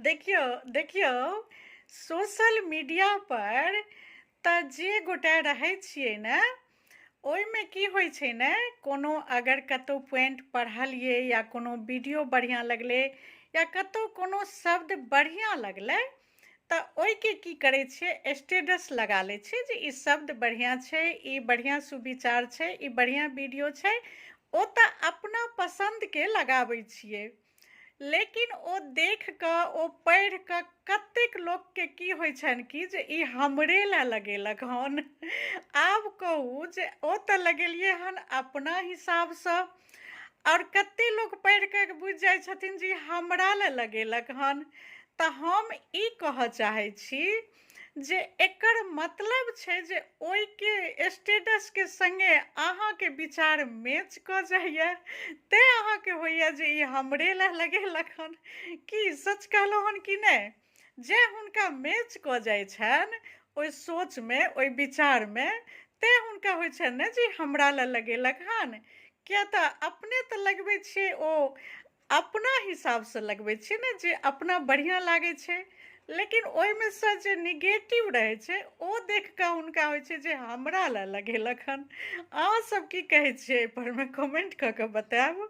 देखियौ देखियौ, social media पर तऽ जे गोटे रहै छियै ने, ओहिमे की होइ छै ने, कोनो अगर कतहु पॉइंट पढ़लियै या कोनो वीडियो बढ़िआँ लगलै या कतहु कोनो शब्द बढ़िआँ लगलै, तऽ ओहिके की करै छियै, स्टेटस लगा लै छियै जे ई शब्द बढ़िआँ छै, ई बढ़िआँ सुविचार छै, ई बढ़िआँ वीडियो छै। ओ तऽ अपना पसन्दके लगाबै छियै, लेकिन ओ देख कऽ, ओ पढ़ि कऽ कतेक लोकके की होइ छनि कि जे ई हमरे लए लगेलक हन। आब कहू जे ओ तऽ लगेलियै हन अपना हिसाबसँ, आओर कते लोक पढ़ि कऽ बुझि जाइ छथिन जे ई हमरा लए लगेलक हन। तऽ हम ई कहऽ चाहै छी जे एकर मतलब छै जे ओहिके स्टेटसके सङ्गे अहाँके विचार मैच कऽ जाइए, तेँ अहाँके होइए जे ई हमरे लए लगेलक हन। की सच कहलहुँ हन कि नहि? जे हुनका मैच कऽ जाइ छनि ओहि सोचमे, ओहि विचारमे, तेँ हुनका होइ छनि ने जे ई हमरा लए लगेलक हन। किया तऽ अपने तऽ लगबै छियै, ओ अपना हिसाबसँ लगबै छियै ने, जे अपना बढ़िआँ लागै छै, लेकिन ओहिमे सँ जे निगेटिव रहै छै ओ देख कऽ हुनका होइ छै जे हमरा लए लगेलक हन। अहाँसभ की कहै छियै एहिपरमे, कमेंट कऽ कऽ बतायब।